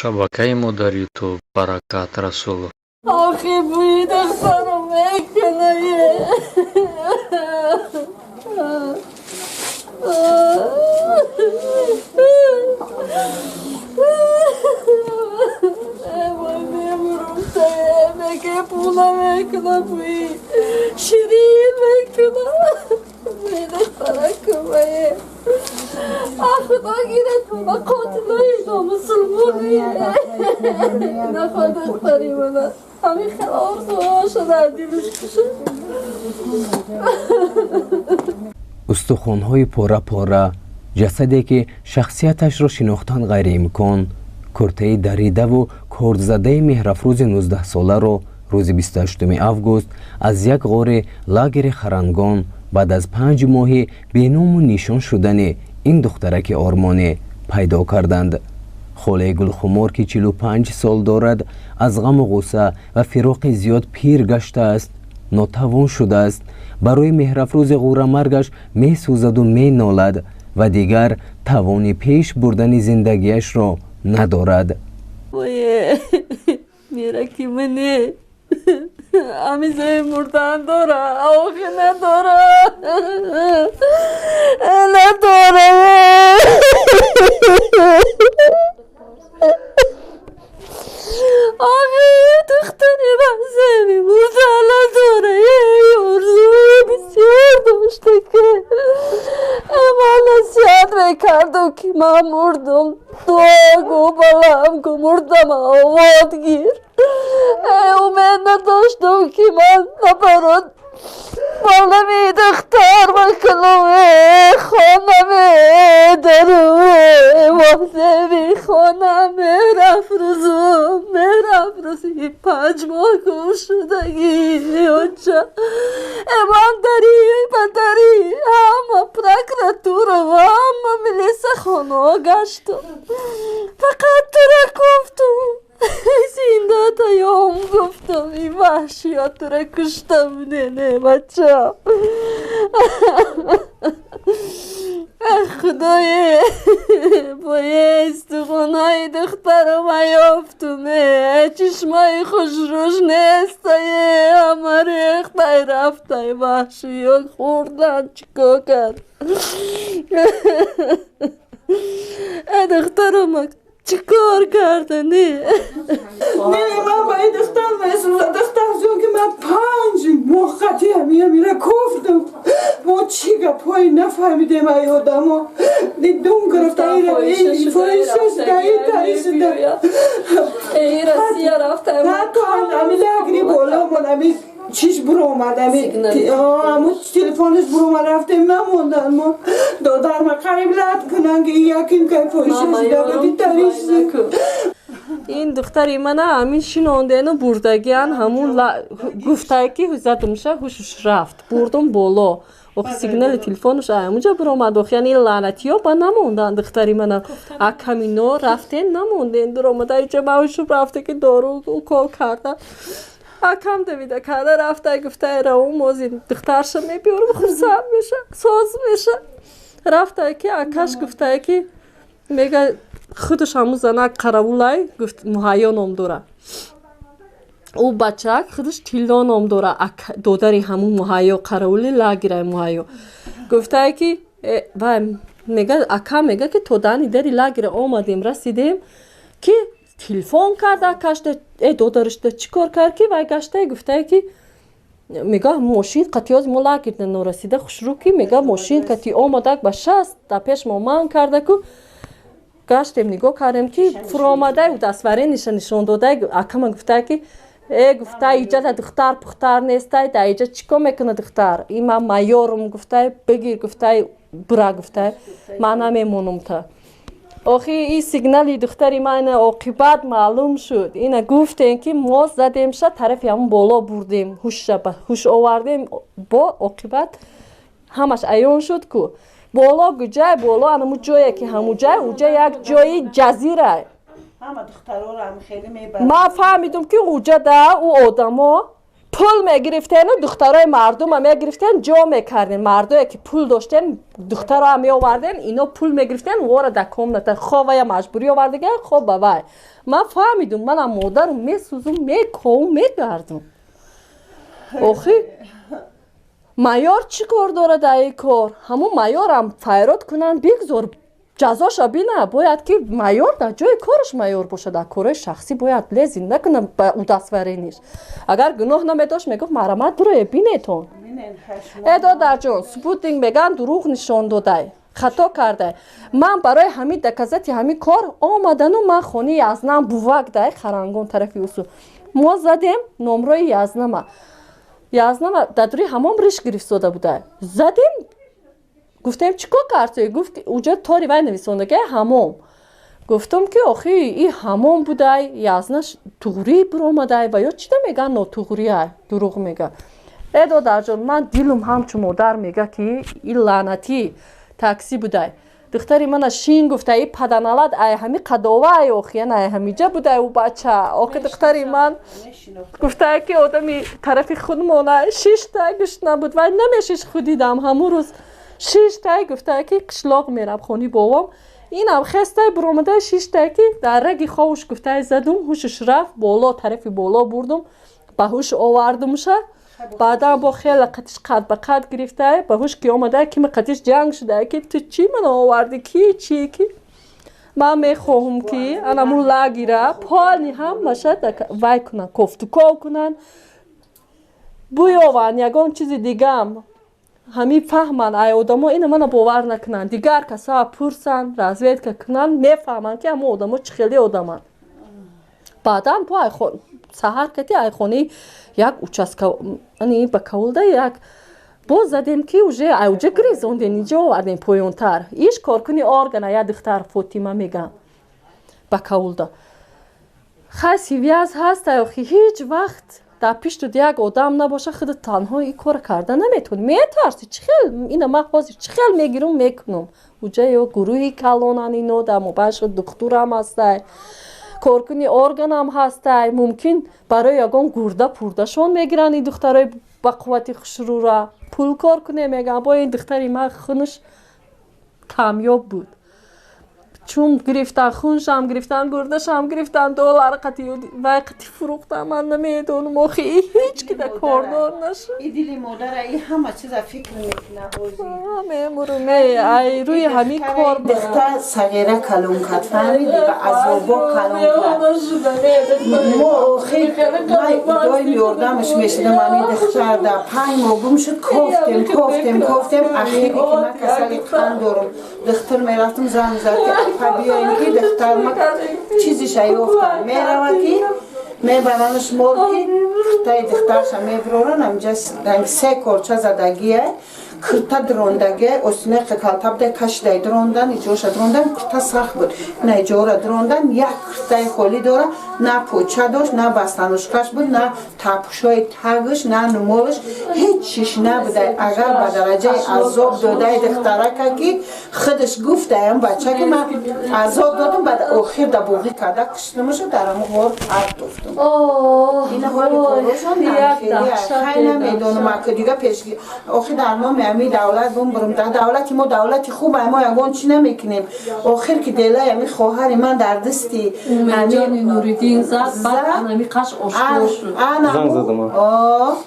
Шабакаи мо дар Ютуб Баракат Расулов. Охи, бӯи духтарам мекунае. Меке пула мекуна, бӯи ширин мекуна. Бӯи духтаракумае. Худо гирад ба қотилои номусулмони. Нахоҳ духтари мана. Ҳамин хел орзуҳоша дар дилаш кушад. Устухонҳои пора-пора, ҷасаде ки шахсияташро шинохтан ғайриимкон, куртаи даридаву кордзадаи Меҳрафрӯзи 19-соларо рӯзи 28 август аз як ғори лагери Харангон баъд аз 5 моҳи беному нишон шудани ин духтараки ормонӣ пайдо карданд. Холаи Гулхумор, ки 45 сол дорад, аз ғаму ғусса ва фироқи зиёд пир гаштааст, нотавон шудааст. Барои Меҳрафрӯзи ғӯрамаргаш месӯзаду менолад ва дигар тавони пеш бурдани зиндагиашро надорад. Мираки мане, ҳамизаи мурдан дора, охи надора, надора. Охи, духтари мазаби мурдан надора. Орзуи бисёр дошта, ки ман насиҳат мекардам, ки ман мурдам, дуо гу, балам гу, мурдам, овод гир. Умед надоштам, ки ман наоборот балами духтар мекунам, хонаме даруе вазеби хона мерафрӯзум, мерафрӯзи. 5 моҳ гум шудагӣ оча. Ман дари ба дари ҳама прокуратура ва ҳама милиса хонаҳо гаштам, фақат тура гуфтум, зинда таём гуфтам, ин ваҳшиё тура куштам. Не, не, бача, худое, бои истухонаи духтарам ёфтуме, чишмаи хушрӯш нестае, ҳама рехтай рафтай, ваҳшиё хӯрдан. Чикор кард духтарам, чикор кардани? Не, ман ба ин духтар месӯзам, духтар ҷон, ки ман 5 моҳ қатъи ҳамина гуфтам. Мо чӣ гапҳое нафаҳмидем, ай одамо дум гирифта, фоҳиша шуда, тари шуда. Россия рафта. Ҳатто ҳами лагри боломон ами чиш буромад, ами аму телефониш буромад, рафтем, намондан. Мо додарма қариб лат кунан, ки яким кай фоҳиша шуда буди, тари шуда. Ин духтари мана ҳамин шинондену бурдагиан, ҳамун гуфтае, ки задумша, ҳушуш рафт, бурдум боло. Охи, сигнали телефонаш ҳамунҷа биромад. Ох, яъне лаънатиё ба намондан духтари мана, акамино рафтен, намонден, дуромада иҷа ба ҳушум рафте, ки дору укол карда, акам давида карда рафта, гуфтае, равум, ози духтарша мебиёрам, хурсанд меша, соз меша. Рафтае, ки акаш гуфтае, ки мега, худаш ҳамун занак қаравулай, гуфт, Муҳайё ном дора, ӯ бачак худаш Тилло ном дора, додари ҳамун Муҳайё, қаравули лагерай Муҳайё. Гуфтае, ки вай мега, ака мега, ки то дани дари лагера омадем, расидем, ки телефон кард акашда, э додарашда, чӣ кор кард, ки вай гаштае, гуфтае, ки мега, мошин қатиёз мо лагерда норасида хушрӯ, ки мега, мошин кати омадак ба шаст дар пеш мо манг карда ку. Гаштем, нигоҳ кардем, ки фуромадай, дастварениша нишон додай. Акама гуфтае, ки э, гуфта, иҷа духтар пухтар нестай, дар иҷа чӣ кор мекуна духтар? И ман майорум, гуфтай, бигир, гуфтай, бура, гуфтай, ман намемонум та. Охи, ин сигнали духтари ман оқибат маълум шуд. Ина гуфтем, ки мо задемша, тарафи ҳамун боло бурдем, ҳушша ҳуш овардем, бо оқибат ҳамаш аён шуд ку. Боло гуҷай, боло анаму ҷое, ки ҳамун ҷай, уҷа як ҷои ҷазира. Ман фаҳмидум, ки уҷа да ӯ одамо. Пул мегирифтену духтарои мардума мегирифтен, ҷо мекарден. Мардое ки пул доштен, духтароа меоварден, ино пул мегирифтен, вора дар комната ховая маҷбурӣ овардага, хоб ба вай. Ман фаҳмидум, манам модару месӯзум, мековум, мегардум. Охи майор чӣ кор дорад дар ин кор? Ҳамун майорам файрод кунанд, бигзор ҷазоша бина. Бояд ки майор дар ҷои кораш майор бошад, дар корҳои шахсӣ бояд лезть накунад ба удостоверение ш. Агар гуноҳ намедошт, мегуфт: «Марамат, бурое бинетон». Э, додарҷон, спутник меган дурӯғ нишон додай, хато кардай. Ман барои ҳамин доказать и ҳамин кор омадану ман хонаи язнам бувак дай харангон тарафи усу мо задем номрои язнама. Язнама дар дури ҳамом риш гирифтода буда. Задем, гуфтем: «Чӣ кор кардӣ?» Гуфт: «Уҷа тори вай нависондага ҳамом». Гуфтам ки охи и ҳамом будай, язнаш туғрӣ биромадай ва ё чида меган, нотуғрия, дурӯғ мега. Э, додарҷон, ман дилум ҳамчун модар мега ки и лаънатӣ такси будай. Духтари мана шин гуфта, и паданалад ай ҳами қадовай, охи яна ай ҳамиҷа будай ӯ бача. Охи духтари ман гуфтае ки одами тарафи худмона шишта гӯш набуд, вай намешиш. Худидам ҳамун рӯз шиштай гуфтае ки қишлоқ мерам хони бобом. Инам хестай буромадай, шиштай ки дар раги ховуш гуфтай задум, ҳушаш рафт, боло тарафи боло бурдум, ба ҳуш овардумша. Баъдан бо хеле қатиш қад ба қад гирифтай, ба ҳуш ки омадай, кими қатиш ҷанг шудай ки ту чӣ мана овардӣ, ки чӣ ки. Ман мехоҳум ки анамун лагера полный ҳамаша вай кунанд, кофтуков кунанд, буёванд. Ягон чизи дигам ҳамин фаҳманд, ай одамо ина мана бовар накунанд, дигар касоа пурсанд, разведка кунанд, мефаҳманд ки ҳамон одамо чӣ хеле одаманд. Баъдан бо саҳар кати айхонаи як участка ба кавулда як боз задем ки уже айуҷа гирезондем, инҷо овардем поёнтар. Иш коркуни органа як духтар Фотима меган ба кавулда. Хай, связь ҳаст, охи ҳеҷ вақт дар пиштуд як одам набоша, худат танҳо ин кора карда наметавонӣ, метарсӣ. Чӣ хел ина ман ҳозир чӣ хел мегирум, мекунум? Уҷа ё гурӯҳи калонан, ино дар мобайншо духтурам ҳастай, коркуни органам ҳастай. Мумкин барои ягон гурда пурдашон мегиранд ин духтарои ба қуввати хушрӯра, пул кор кунем мегӯям. Бо ин духтари ман хунаш камёб буд, чун гирифтан, хуншам гирифтан, гурдашам гирифтан, доллар қати вай қати фурӯхтан. Ман намедонам, охи ҳеҷ ки да кордор нашуд. И дили модара и ҳама чиза фикр мекуна ҳозир. Мемурум, ай рӯи ҳамин кор. Духтар сағира калон кард, фаҳмиди, ба азобо калон кард. Мо охир ман доим ёрдамаш мешудам. Ҳамин духтар да 5 моҳ гум шуд, кофтем, кофтем, кофтем. Ахире ки ман касали қанд дорум, духтур мерафтум, занг зад ки апа, биёем ки духтарма чизиша ёфтам. Мерава ки мебаранаш морг, ки куртаи духтарша мебироран, амҷа се корча задагия, курта дрондагия, остинаи калта буда, кашидай дрондан, иҷоша дрондан. Курта сахт буд, на иҷора дрондан. Як куртаи холӣ дора, на поча дошт, на бастанушкаш буд, на тапушҳои тагш, на нумолаш, ҳеҷ чиш набудай. Агар ба дараҷаи азоб додаи духтарака ки худаш гуфтаям бача ки ман азоб додум, баъд охир да буғӣ карда куштумашу дар ҳамун ғор партофтум. Ина ҳоли корошон хай намедонам. Ака дига пеш охир дар номи ами давлат бумбурум, дар давлати мо, давлати хуб, мо ягон чӣ намекунем. Охир ки делаи ами хоҳари ман дар дасти Умедҷони Нуриддин зад, баъд анами қаш ошкор шуд. Занг задам.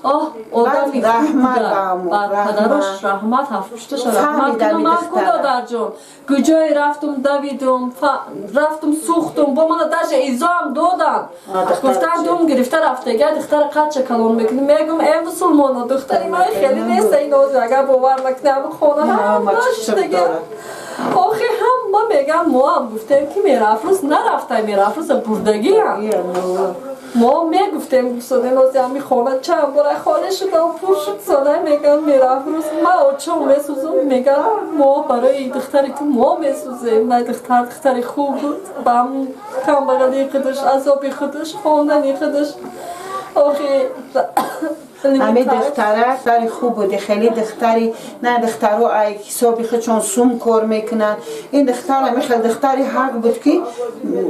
Оҳ, одами раҳмат ба ҳамун, баъд падарош раҳмат, ҳафтпушташа раҳмат Фаҳмидам. Кунам ман Духтара. Куд, куҷое рафтум, давидум, рафтум, сӯхтум, бо мана даже изоам додан, гуфтан дум гирифта рафтага, духтара қадша калон мекунӣ. Мегум: «Э, мусулмоно, духтари ман хеле неста». Ин ҳозир агар бовар накунам, хона ҳамаштага. Охи ҳама мегам, моам гуфтем ки Мерафрӯз нарафтай, Мерафрӯза бурдагиам. Мо мегуфтем, гусонем, ози ҳами хона чанд бора холӣ шудам, пур шуд. Сона мегам: «Мерафрӯз, ман очом месӯзум». Мегам: «Мо барои духтари ту мо месӯзем». На, духтар духтари хуб буд, ба ҳамун камбағалии худаш, азоби худаш, хондани худаш. Охи Ами духтара духтари хуб буди, хеле духтари на духтаро ай ҳисоби худшон сум кор мекунанд. Ин духтар ами хел духтари ҳақ буд ки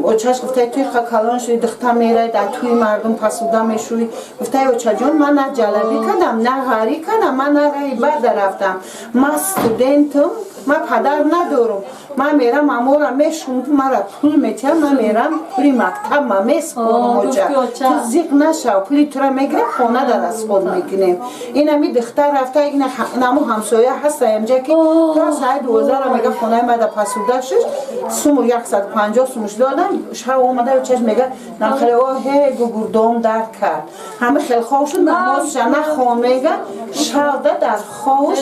очаш гуфтай туи ха калон шуди, духтар мерай дар тӯи мардум пасуда мешӯӣ. Гуфтай очаҷон, ман на ҷалабӣ кардам, на ғарӣ кардам, ман на раи бада рафтам. Ман студентам, ман падар надорам. Ман мерам амора мешум, мара пул метиҳам, ман мерам пули мактаб ма месупорам оча. Ту зиқ нашав, пули тура мегирем, хона дар расход мекунем. Ин ами духтар рафта, инаму ҳамсоя ҳаста амҷа ки то саати 12 мега хонаи мада пасуда шуд, суму 150 сумуш додам, шав омада очаш мега нахеле о ҳе гугурдом дард кард. Ҳама хел хов шуд, намозша нахон мега, шавда дар ховш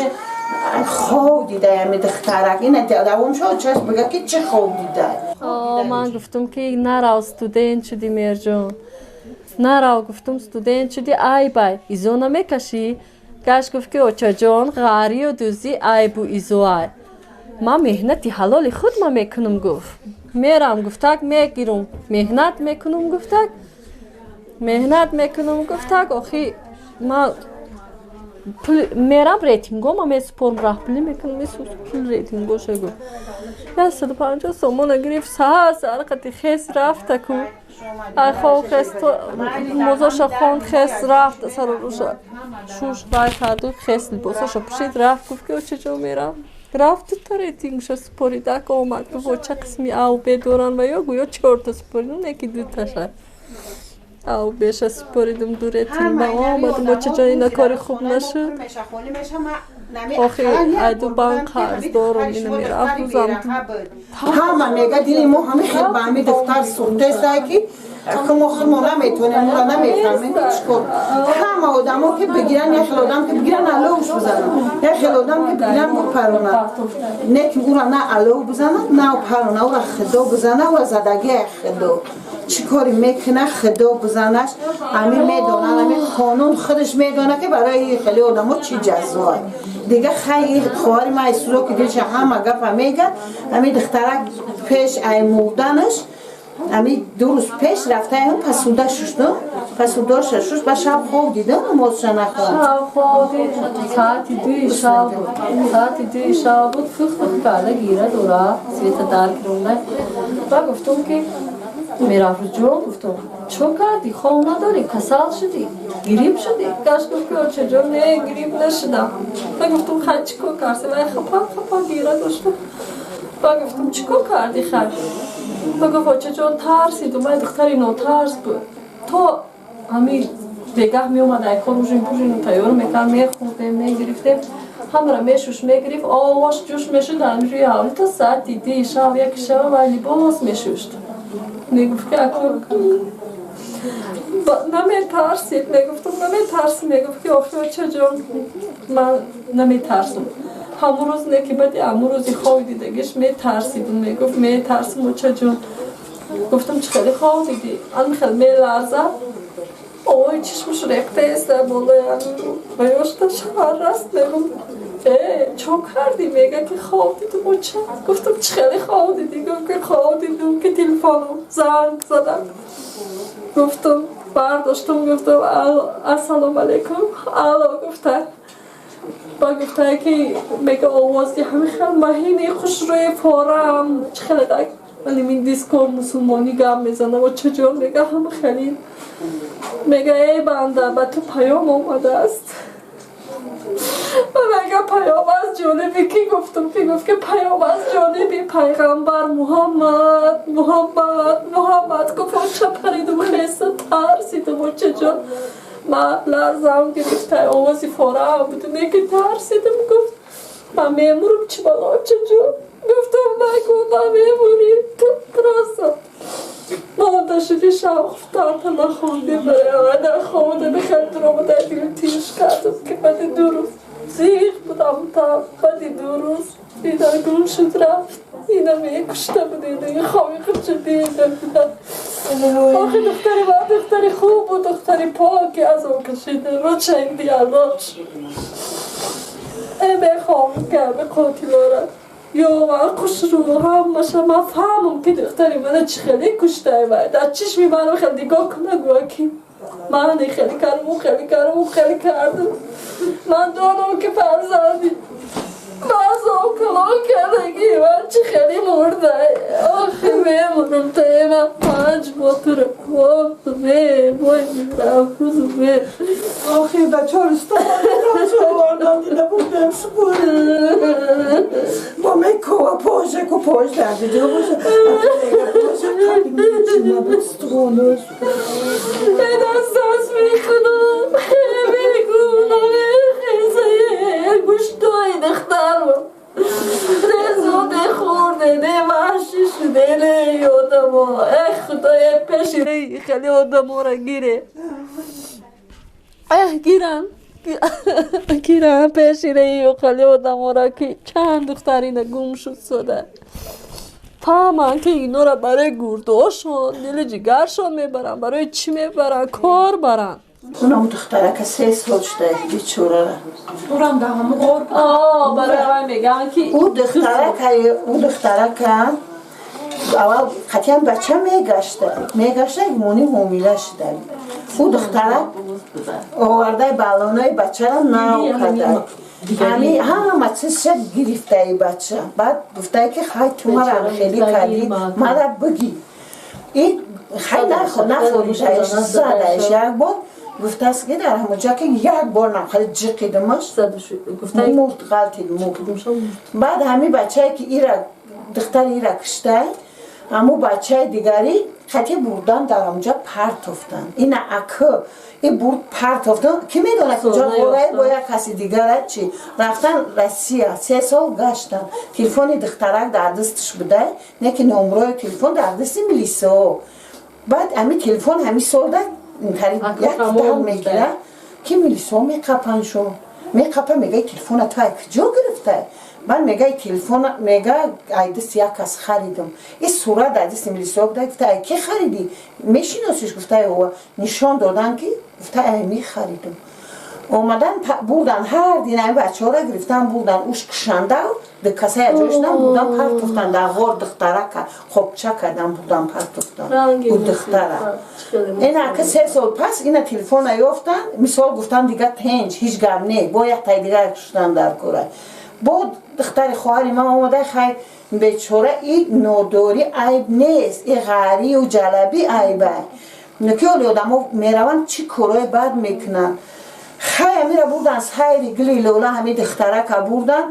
хоб дидай ами духтарак. Ина давом шуд, чашм бига ки чӣ хоб дидай. Ман гуфтум ки нарав, студент шуди, Меҳрҷон, нарав, гуфтум, студент шуди, айбай, изо намекашӣ. Гашт гуфт ки очаҷон, ғарию дузӣ айбу изоай, ман меҳнати ҳалоли худ ма мекунам, гуфт, мерам, гуфтак, мегирум, меҳнат мекунам, гуфтак, меҳнат мекунам, гуфтак, охи ман мерам рейтингома месупорам, раҳпулӣ мекунам, пул рейтингоша, гуфт. 150 сомона гирифт, саҳар саҳар қати хес рафта ку айхов хес мозоша хонд, хес рафт, саруруша шуш вай карду, хес либосаша пӯшид, рафт, гуфт ки оча ҷо мерам. Рафт, дута рейтингша супоридак, омад, гуфт оча, қисми ав бе доран ва ё гӯё чорта супоридам, неки дуташа ав беша супоридум, ду рейтинг ба омадум, очаҷон, ина кори хуб нашуд, охи айду банк қарз дорум, ина мерафт рӯзам. Ҳама мега дили мо ҳами хел ба ҳами духтар сӯхтесай ки мо худмо наметонем, ӯра намефаҳмем чӣ кор. Ҳама одамо ки бигиран, як хел одам ки бигиран, аловш бизананд, як хел одам ки бигиран, бупаронанд, не ки ӯра на алов бизанад, на парона, ӯра худо бизана, ӯра задагия худо чӣ кори мекуна, худо бизанаш. Ами медонад, ами қонун худаш медона ки барои хеле одамо чӣ ҷазоа. Дига хай хоҳари ма айсузо ки дилша ҳама гапа мега. Ами духтарак пеш ай мурданаш, ами 2 рӯз пеш рафтаем, пасуда шушту, пасудаша шуш, ба шаб хоб дидам, намозша нахонд. Шаб хоб дид, саати 2 шаб буд, саати 2 шаб буд, фух фух карда гира дора, света дар гиронда. Ба гуфтум ки Мерафрӯзҷон, гуфтум, чо кардӣ, хоб надорӣ, касал шудӣ, грипп шудӣ? Гашт гуфт ки очаҷон, не, грипп нашудам. Ба гуфтум, хай, чӣ кор кардӣ? Вай хапа хапа гира доштам. Ба гуфтум, чӣ кор кардӣ, хай? Ба гуфт, очаҷон, тарсидум, вай духтари нотарс буд. То ҳами бегаҳ меомад, ай кор ужин пужину тайёр мекард, мехӯрдем, мегирифтем, ҳамаро мешуш, мегирифт, ош ҷӯш мешуд ҳами рӯи ҳавлӣ то саати 2 шаб, 1 шаба вай либос мешушт. Мегуфт ки аку наметарсид, мегуфтум, наметарсӣ? Мегуфт ки охи очаҷон, ман наметарсам. Ҳамун рӯз не ки баъди ҳамун рӯзи хоби дидагиш метарсидум, мегуфт, метарсам, очаҷон. Гуфтам, чӣ хеле хоб дидӣ? Ан хел меларзад, ой, чишмаш рехтеста болои ва ёшта шаҳар раст. Мегум, э, чо кардӣ? Мега ки хоб дидум, оча. Гуфтам, чӣ хеле хоб дидӣ? Гуфт ки хоб дидум ки телефоном занг задам. Гуфтам, бардоштам, гуфтам, ассалому алайкум, алло, гуфта. Ба гуфтае ки мега овози ҳами хел маҳини хушрӯи форам, чӣ хеле так вале мин диско мусулмонӣ гап мезанам, очаҷон, мега, ҳама хеле мега, эй банда, ба ту паём омадааст. Ва мега, паём аз ҷониби ки? Гуфтам ки гуфт ки паём аз ҷониби пайғамбар Муҳаммад, Муҳаммад, Муҳаммад. Гуфт, оча, паридум, хеста, тарсидум, очаҷон, ман ларзам гирифта, овози форам буд, неки тарсидум. Гуфт, ман мемурам, чӣ бало, очаҷон? Гуфтам, нагу, намемурӣ, ту просто монда шуди, шаб хуфтанта нахондӣ, нахонда бихел дуромада, дил тиш кардам ки баъди 2 рӯз зиқ будам, та баъди 2 рӯз дида гум шуд, рафт. Ина мекушта буд, ина хоби худшо дида буда. Охи духтари ман духтари хуб буд, духтари поки аз он кашида рочанди аллош. Э, мехоҳам ки ами қотилора ё ман хушрӯ ҳамаша ман фаҳмам ки духтари мана чӣ хеле куштаи вай дар чишми маро хел нигоҳ куна, гӯя ки Ман хеле кардам, хеле кардам, хеле кардам. Ман донам ки фарзанди баъзо калон кардагӣ ман чӣ хеле мурда. Охи мемонам та ман 5 моҳ туро кофтум. Вой, Меҳрафрӯз. Охи да чористон овардан дида будем бо мекова поша ку пош дар боша поша набуд стронаш. Даст мекунам, мекунам, гӯштои духтарам резоде хӯрде, не ваҳшӣ шуде, не одамо. Эх, худоя, пеши хеле одаморо гире. Эх, гирам, гирам пеши рею хеле одаморо, ки чанд духтарина гум шуд сода. Фаҳманд, ки инора барои гурдошон, дили ҷигаршон мебаранд, барои чӣ мебаранд, кор баранд. Унам духтарака 3 сол шуда, бечорара. Урам да ҳаму ғор. Барои вай мегӯянд, ки Ӯ духтарака аввал қатъиян бача мегашта, мегашта, мони ҳомила шуда. Ӯ духтарак овардаи балонои бачара нав карда, ҳами ҳама чизша гирифтаи бача. Баъд гуфтае, ки хай, ту мара хеле кардӣ, мара бигӣ. И хай, нафоридаеш, задаеш як бор. Гуфтааст, ки дар ҳамонҷа ки як бор нам хеле ҷиқидимаш, мурд, ғалтид, мурд. Баъд ҳами бачае, ки ира духтари ира киштай, ҳаму бачаи дигари хати бурдан, дар ҳамонҷа партофтан. Ина акы и бурд, партофтан. Ки медонад, куҷо ғорае, бо як каси дигара чи рафтан Россия, 3 сол гаштан. Телефони духтарак дар дасташ будай, не ки номрои телефон дар дасти милисао. Баъд ҳами телефон ҳами солда як дар мегира, ки милисо меқапан, шо меқапа, мегӯяй: «Телефона ту ай куҷо гирифтай?» Баъд мегӯяй: «Телефона», мега, «ай дасти як кас харидам». И сурат дар дасти милисо буда. Гуфта: «Ай ки харидӣ? Мешиносиш?» Гуфта, нишон додан, ки гуфта: «Ай мехаридам». Омадан, бурдан, ҳар дин ами бачаҳоро гирифтан, бурдан, уш кушанда касай аҷои шудан, бурдан, партофтан дар ғор. Духтарака хобча кардан, бурдан, партофтан ӯ духтара. Ина ака 3 сол пас ина телефона ёфтан. Мисол гуфтан, дига тенҷ, ҳеҷ гап не, бо як тай дигар куштан дар кора. Бо духтари хоҳари ман омада. Хай, бечора, и нодорӣ айб нест, и ғарию ҷалабӣ айба. Ки оли одамо мераванд, чӣ корҳои бад мекунанд. Хай, амира бурдан сайри гили лола, ҳами духтарака бурдан.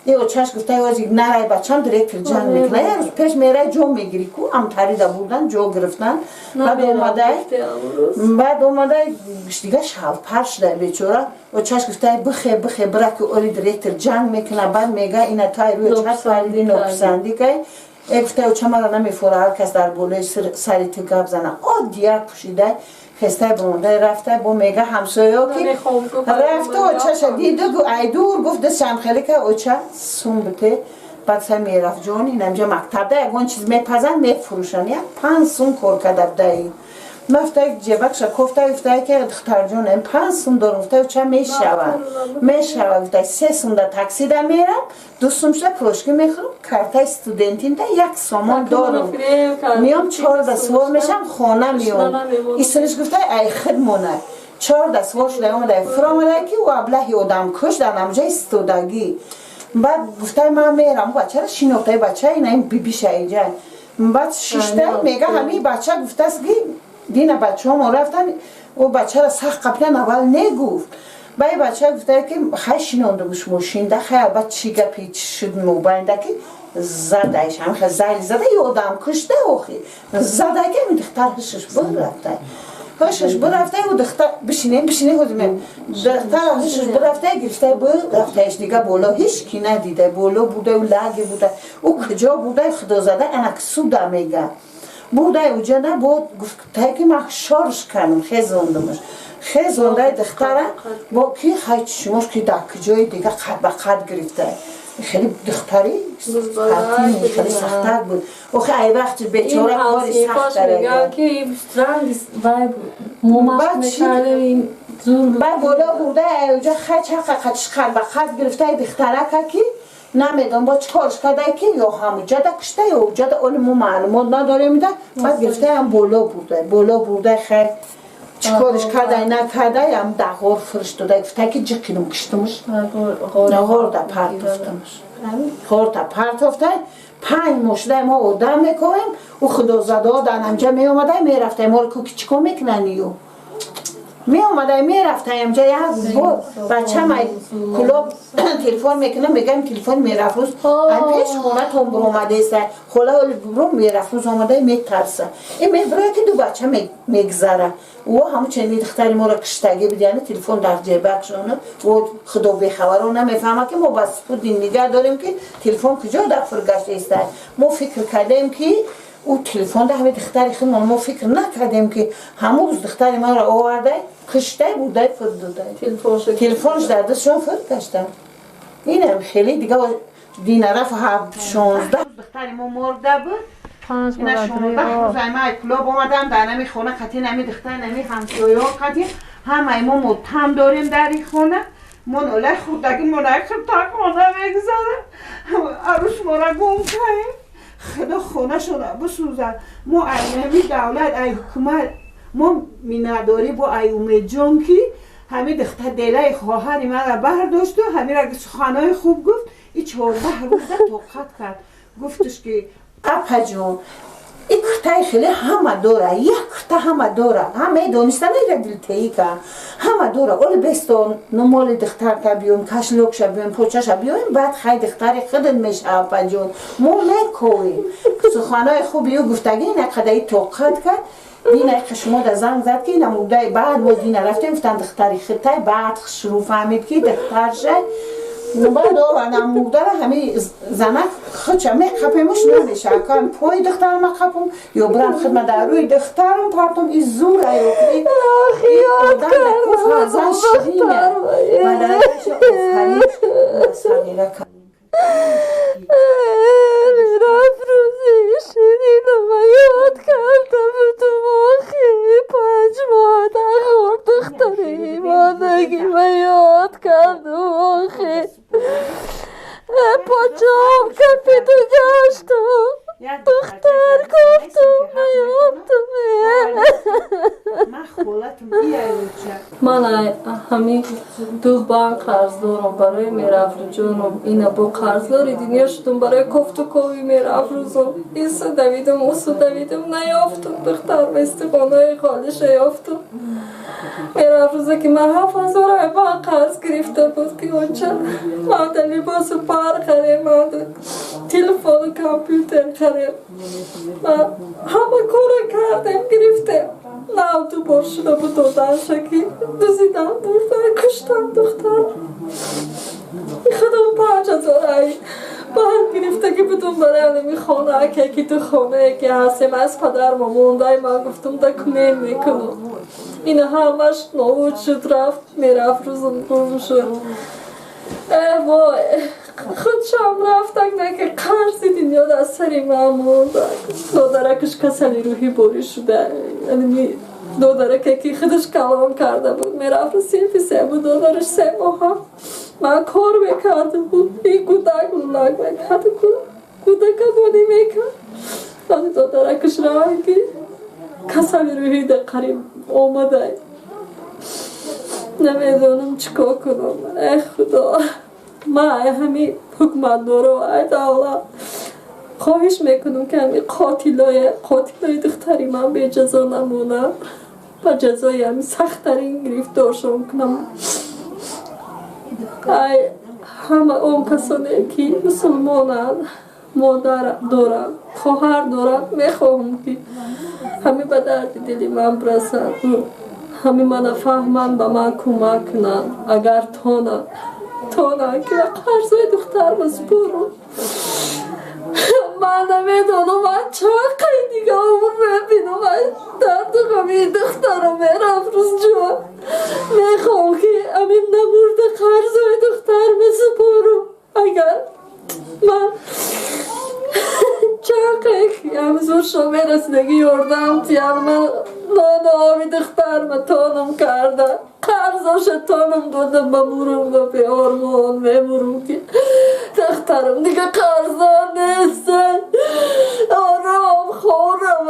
Е очаш гуфта: «Ози нарай, бачам, директор ҷанг мекуна». Як рӯз пеш мерай, ҷо мегирӣ ку, амтарида бурдан, ҷо гирифтан. Баъд омадай, дига шалпар шуда, бечора. Очаш гуфта: «Бихе, бихе, бира, ки оли директор ҷанг мекуна». Баъд мега: «Ина тай рӯи чаш париди, нописандӣ кай». Э, гуфта, оча мара намефора, ҳар кас дар болои сари ту гап зана. Оддияк пӯшидай, хестай, бомондай, рафтай. Бо мега ҳамсоё, ки рафта, очаша диду, айдур гуфт: «Дастшам хеле ка, оча, сум бите». Баъд са Меҳрафҷон инамҷа мактабда ягон чиз мепазанд, мефурӯшанд, як 5 сум кор карда будаи. Мафтай ҷебакша кофтай, гуфтай, ки духтарҷон, 5 сум дорум. Гуфтай: «Ча мешава, мешава». Гуфтай: «3 сум да таксида мерам, 2 сум шуда пирожки мехӯрам, картаи студентинда 1 сомон дорум, миём, 4 да сувор мешам, хона миём». Исуниш, гуфтай, ай хид монай. 4 да сувор шуда омадай, фуромадай, ки ӯ аблаҳи одамкуш дар намҷа истодагӣ. Баъд гуфтай: «Ман мерам». Бачара шинохтай, бача ина ин бибиша иҷа. Баъд шишта мега: «Ҳамин бача гуфтааст, ки дина бачаҳомо рафтан, ӯ бачара сахт қапидан». Аввал негуфт. Баъи бача гуфтае, ки хай, шинондагуш мошинда. Хай, албат, чӣ гапи чӣ шуд мобайнда, ки задаиш, ҳамихе зайли зада, ёдам кушта. Охи зада, ки ҳамин духтар ҳушш бурафтай, ҳушш бурафтай. Ӯ духтар бишинем, бишинем, ҳозир духтар ҳушш бурафтай, гирифтай, бурафтаиш дига боло, ҳеҷ ки надида. Боло бурдай, ӯ лаги бурдай, ӯ куҷо бурдай, худозада анак суда мега. Бурдай уҷана, бо гуфтай, ки ман шорш кардам, хезондамаш, хезондай духтара. Бо ки хай, чишмош ки дар куҷои дига қад ба қад гирифтай. Хеле духтари хеле сахтак буд. Охи, ай вақти бечора кори сахт. Баъд боло бурдай, ай уҷа хай, чақа қачиш қад ба қад гирифтай духтарака, ки намедонам бо чӣ корш кардай, ки ё ҳамуҷада кушта, ё уҷада, оли мо маълумот надорем. Да баъд гирифтаям, боло бурдай, боло бурдай. Хай. Чикориш кардай, накардай, ам дағор фиристодай, гуфта ки ҷиқинум киштумш. Ғорда партофтумш. Ғорда партофтай, 5 моҳ шудай мо одам мекоҳем, ӯ худозадао дар амҷа меомадай, мерафтай, моро ку чӣ кор мекунанд ю? Меомадай, мерафтай амҷа. Як бор бачам ай Кулоб телефон мекунам, мегӯям, телефони Мерафрӯз ай пеш хонатон биромадеста, хола биром, Мерафрӯз омадай, метарса. Э, мебироя ки ду бача мегзара, ӯ ҳамун чени духтари моро киштагӣ буд, яъне телефон дар ҷебакшона. Ӯ худо бехабаро намефаҳма, ки мо ба спутник нигаҳ дорем, ки телефон куҷо дар фургаштаиста. Мо фикр кардем, ки ӯ телефон да ҳами духтари худмон. Мо фикр накардем, ки ҳамун рӯз духтари маро овардай, киштай, бурдай, фур додай, телефонш дар дастшон фур гаштам. Инам хеле дига динараф 16 духтари мо морда буд. Ина 16 рӯз ай Кулоб омадам, дар нами хона қати нами духтари нами ҳамсоёҳо қати ҳамаи мо мотам дорем дар ин хона. Мо нолаи хурдагӣ монаи хурдак хона мегузарем, арӯс мора гум кардем. Худо хонашона бисӯзад. Мо ай ҳами давлат, ай ҳукумат мо миннатдорӣ бо ай Умедҷон, ки ҳами духтар делаи хоҳари мара бардошту ҳамира суханҳои хуб гуфт. И 14 рӯза тоқат кард. Гуфташ, ки апаҷон, и куртаи хеле ҳама дора, як курта ҳама дора, ҳама дониста нера дилтеӣ ка ҳама дора. Оли бесто номоли духтарта биём, кошелёкша биём, почаша биёем, баъд хай духтари худат меша, апаҷон, мо мековем. Суханҳои хуби ӯ гуфтагӣ, ина қадаи тоқат кард. Дина шумо да занг зад, ки намудаи. Баъд мо дина рафтем, гуфтан духтари хитай. Баъд шурӯъ фаҳмид, ки духтарша. Баъд овардам мурдара, ҳами занак худша меқапемуш, намеша. Кам пои духтарма қапум ё бирам хидма дар рӯи духтарам партом. И зура одам да ку фарзанд ширина мадараша офарин сағира кардем. Меҳрафрӯзи ширинама ёд карда будум. Охи, 5 моҳ нахӯрд духтари монагима ёд кардум. Охи, почом кафиду гаштум, духтар гуфтум, наёфтум. Ман ҳамин ду банк қарз дорам барои Меҳрафрӯзҷоном. Ина бо қарздори дунё шудум барои кофту кови Меҳрафрӯзом. Ису давидум, усу давидум, наёфтум духтар. Истиқонаи холиша ёфтум. Меҳрафрӯза, ки ман 7000 банк қарз гирифта буд, ки онча манда либосу пар харем, манда телефону компютер харем. Ман ҳама кора кардем, гирифтем. Нав ду бор шуда буд доданша, ки дузидан, бурдан, куштан духтар. Худом 5000 ай банк гирифта ки будум барои ҳами хонаке, ки ту хонае ки ҳастем, аз падарма мондай. Ман гуфтум, документ мекунам. Ина ҳамаш нобуд шуд, рафт. Меҳрафрӯзам гум шуд. Э вой, худшам рафтак, не ки қарзи дунё дар сари ман мондак. Додаракаш касали рӯҳӣ борӣ шуда. Додараке, ки худаш калон карда буд, мерафт, синфи се буд додараш, 3 моҳа. Ман кор мекардам буд, ин кӯдак лулак мекард, кӯдака бонӣ мекард. Баъди додаракаш ранги касали рӯҳӣ да қариб омадай. Намедонам чӣ кор кунам. Э худо, ман ай ҳами ҳукуматдоро, ай давлат хоҳиш мекунам, ки ҳами қотилои духтари ман беҷазо намонад ва ҷазои ҳами сахттарин гирифторшон кунам. Ай ҳама он касоне, ки мусулмонанд, модар доранд, хоҳар доранд, мехоҳам, ки ҳами ба дарди дили ман бирасанд, ҳами мана фаҳманд, ба ман кӯмак кунанд, агар тонанд, ки қарзои духтарма супорам. Ман намедонам, ман чанд қай дига умр мебинам дарду ғами духтарам. Меҳрафрӯзҷон, мехоҳам, ки ҳамин намурда қарзои духтарма супорам. Агар ман чанд қай ҳамзуршо мерасидаги ёрдам тиян, ман нону оби духтарма тонам карда, қарзоша тонам дода, ба мурум, ба беормон мемурум, ки духтарам дига қарздор нест, ором хӯрам.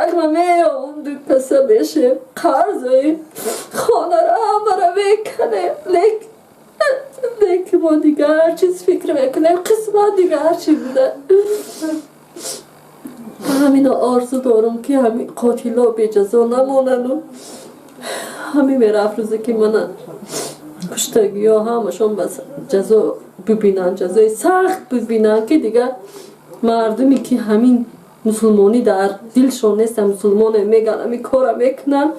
Духтарак ма меём, ду каса мешем, қарзои хонара ҳамара мекунем, лек леки мо дигар чиз фикр мекунем, қисмат дигар чӣ буда. Ҳамино орзу дорум, ки ҳами қотило беҷазо намонану ҳами Меҳрафрӯзе, ки мана куштагиҳо, ҳамашон ба ҷазо бибинанд, ҷазои сахт бибинанд, ки дигар мардуме, ки ҳамин мусулмонӣ дар дилшон неста, мусулмоне меган, ҳамин кора мекунанд,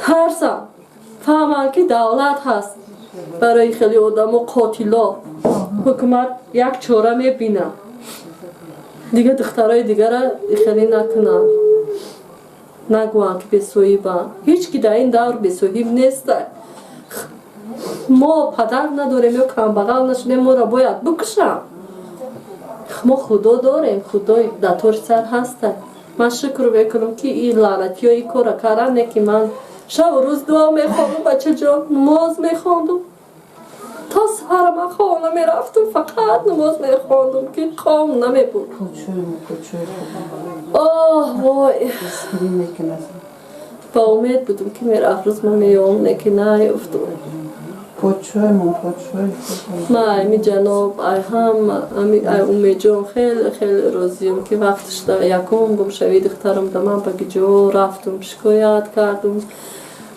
тарсанд, фаҳманд, ки давлат ҳаст барои хеле одамо, қотило. Ҳукумат як чора мебинад, дигар духтарои дигара хеле накунанд, нагӯянд, ки бесоҳибанд. Ҳеҷ ки дар ин давр бесоҳиб неста. Мо падар надорем ё камбағал нашудем, моро бояд бикушанд? Мо Худо дорем, Худои дар тори сар ҳаста. Ман шукр мекунам, ки ин лаънатиё ин кора кардан, не ки ман шабу рӯз дуо мехондум, бачаҷон, намоз мехондум то саҳара. Ман хона мерафтум, фақат намоз мехондум, ки қом намебуд. Оҳ, вой, ба умед будум, ки Меҳрафрӯз ман меём, не ки наёфтум. Ман ами ҷаноб, ай ҳама, ай Умедҷон хеле хеле розиям, ки вақташ якум гумшавии духтарам да ман ба гиҷо рафтум, шикоят кардум,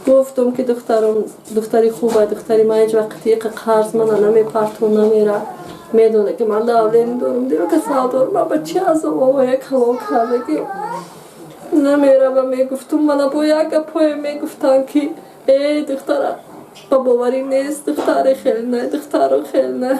гуфтум, ки духтарам духтари хуба, духтари ман ҳеҷ вақт иқа қарз мана намепартон, намера, медоне, ки ман давление дорам, дилу касал дорам, ман ба чӣ азобҳое калон кардаги намера. Ва мегуфтум, мана бо як гапҳое мегуфтанд, ки э, духтара ба боварӣ нест, духтаре хел не, духтаро хел не.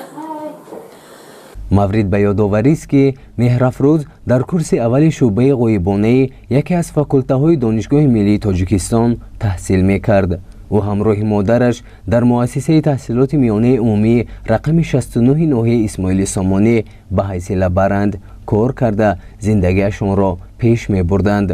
Маврид ба ёдоварист, ки Меҳрафрӯз дар курси аввали шӯъбаи ғоибонаи яке аз факултаҳои Донишгоҳи миллии Тоҷикистон таҳсил мекард. Ӯ ҳамроҳи модараш дар муассисаи таҳсилоти миёнаи умумӣ рақами 69 ноҳияи Исмоили Сомонӣ ба ҳайси лабаранд кор карда, зиндагиашонро пеш мебурданд.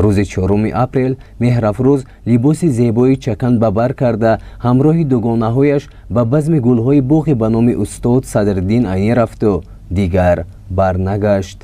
Рӯзи 4 апрел Меҳрафрӯз либоси зебои чакан ба бар карда, ҳамроҳи дугонаҳояш ба базми гулҳои боғи ба номи устод Садриддин Айнӣ рафту дигар барнагашт.